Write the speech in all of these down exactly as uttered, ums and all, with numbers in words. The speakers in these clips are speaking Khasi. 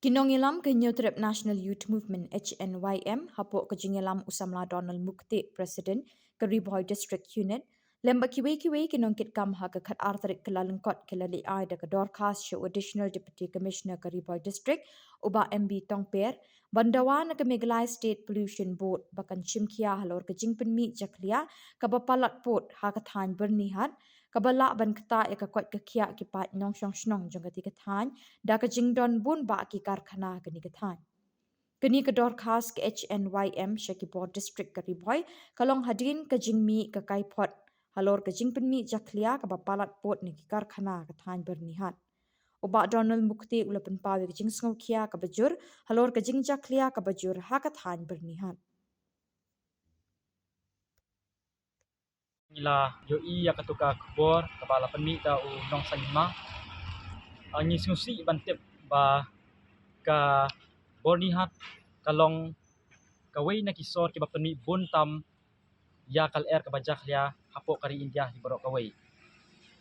Ki nongïalam ka Hynñiewtrep National Youth Movement, H N Y M, hapoh ka jingïalam u samla Donald Muktih, President ka Ri Bhoi District Unit, lem bad kiwei kiwei ki nongkitkam, ha ka khatar tarik Kyllalyngkot ki la leit ai da ka dorkhas sha u Additional Deputy Commissioner ka Ri Bhoi District, u Bah M B Tongper, ban dawa na ka Meghalaya State Pollution Board ba kan shim khia halor ka jingpynmih jakhlia kaba palat pud ha ka thaiñ Byrnihat, kaba lah ban ktah ïa ka koit ka khiah ki paid nongshong shnong jong katei ka thaiñ da ka jingdon bun bah ki karkhana ha kane ka thaiñ. Kane ka dorkhas ka H N Y M sha ki bor district ka Ri Bhoi ka long hadien ka jingmih ka kaiphod halor ka jingpynmih jakhlia kaba palat pud na ki karkhana ha ka thaiñ Byrnihat. U Bah Donald Muktih u la pynpaw ïa ka jingsngewkhia kaba jur halor ka jingjakhlia kaba jur ha ka thaiñ Byrnihat. Ngi la ïohi ïa katu ka khubor kaba la pynmih da u nongsaiñ hima. Ah, ngi sngewsih ban tip ba ka Byrnihat ka long kawei na ki sor kiba pynmih bun tam ïa ka lyer kaba jakhlia hapoh ka ri India hi baroh kawei.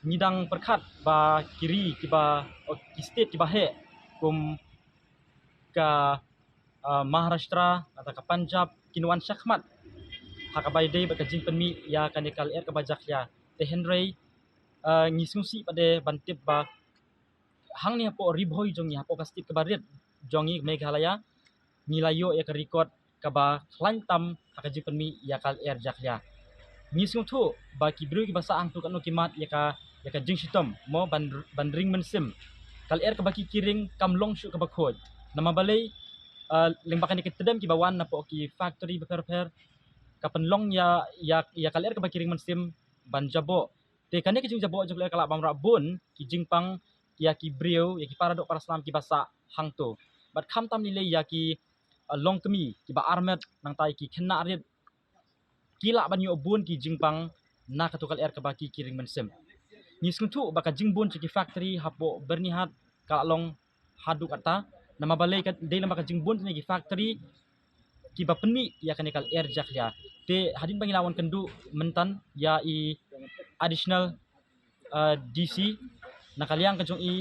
Ngi dang pyrkhat ba ki ri kiba, oh, ki state kiba heh kum ka, ah, Maharashtra, nangta ka Punjab, kin wan shakhmat ha kaba ïadei bad ka jingpynmih ïa kane ka lyer kaba jakhlia. Te hynrei, ah, ngi sngewsih pat de ban tip ba hangne hapoh Ri Bhoi jong ngi, hapoh ka state kaba rit jong ngi Meghalaya, ngi la ïoh ïa ka record kaba khlaiñ tam ha ka jingpynmih ïa ka lyer jakhlia. Ngi sngewthuh ba ki briew kiba sah hangtu katno ki mad ïa ka, ïa ka jingshitom mo ban, ban ring mynsiem. Ka lyer kaba ki, ki ring kam long shuh kaba khuid. Namar balei, ah, lyngba kane ki tdem kiba wan napoh ki factory bapher bapher, ka pynlong ïa, ïa, ïa ka lyer kaba ki ring mynsiem ban jaboh. Te kane ka jingjaboh jong ka lyer ka lah ban wanrah bun ki jingpang ïa ki briew, ïa ki para doh para snam kiba sah hangtu. Bad khamtam lei lei ïa ki, ah, longkmie kiba armet, nangta ïa ki khynnah rit, ki lah ban ïoh bun ki jingpang na katu ka lyer kaba ki, ki ring mynsiem. Ngi sngewthuh ba ka jingbun jong ki factory hapoh Byrnihat ka lah long haduh katta. Namar balei, ka dei lyngba ka jingbun jong ki factory kiba pynmih ïa kane ka lyer jakhlia. Te hadien ba ngi la wan kynduh mynta ïa i additional, ah, D C, na ka liang ka jong i,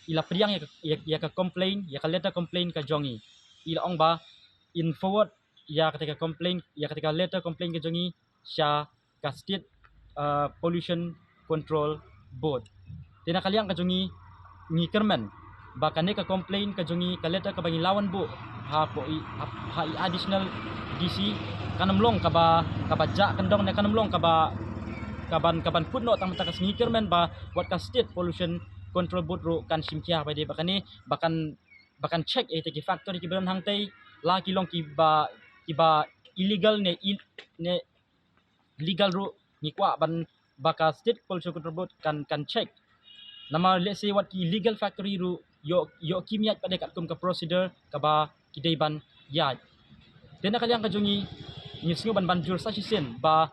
i la pdiang ïa ka, ïa, ïa ka complaint, ïa ka letter complaint ka jong i. I la ong ba in forward ïa kata ka complaint, ïa kata ka letter complaint ka jong i sha ka State, ah, Pollution Control Board. Te na ka liang ka jong i, ngi kyrmen ba kane ka complaint ka jong i, ka letter kaba ngi la wan buh hapoh i, ha, ha i additional D C, kan ym long kaba, kaba jah kyndong ne kan ym long kaba, kaban, kaban kut noh tang mynta ka sngi. Kyrmen ba wat ka State Pollution Control Board ruh kan shim khia ba dei ba kane, ba kan, ba kan check ïa kita ki factory kiba don hangtei, la ki long kiba, kiba illegal ne, i, ne legal ruh ngi kwah ban, ba ka State Pollution Control Board kan, kan check. Namar lehse wat ki illegal factory ruh ïoh, ïoh kim ïaid pat de katkum ka procedure kaba ki dei ban ïaid. Te na ka liang ka jong i, ngi sngew ban, ban jur sa shisien ba,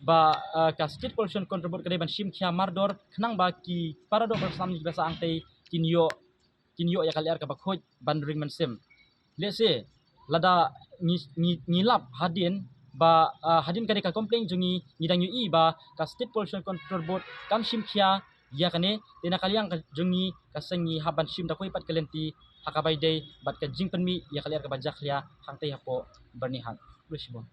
ba, ah, ka State Pollution Control Board ka dei ban shim khia mardor khnang ba ki para doh para snam kiba sah hangtei kin ïoh, kin ïoh ïa ka lyer kaba khuid ban ring mynsiem. Lehse lada ngi, ngi, ngi lap hadien ba, ah, hadien kane ka complaint jong i, ngi dang ïohi ba ka State Pollution Control Board kam shim khia ïa kane, te na ka liang ka jong i, ka seng ngi hap ban shim da kawei pat ka lynti ha kaba ïadei bad ka jingpynmih ïa ka lyer kaba jakhlia hangtei hapoh Byrnihat. Khublei shibun.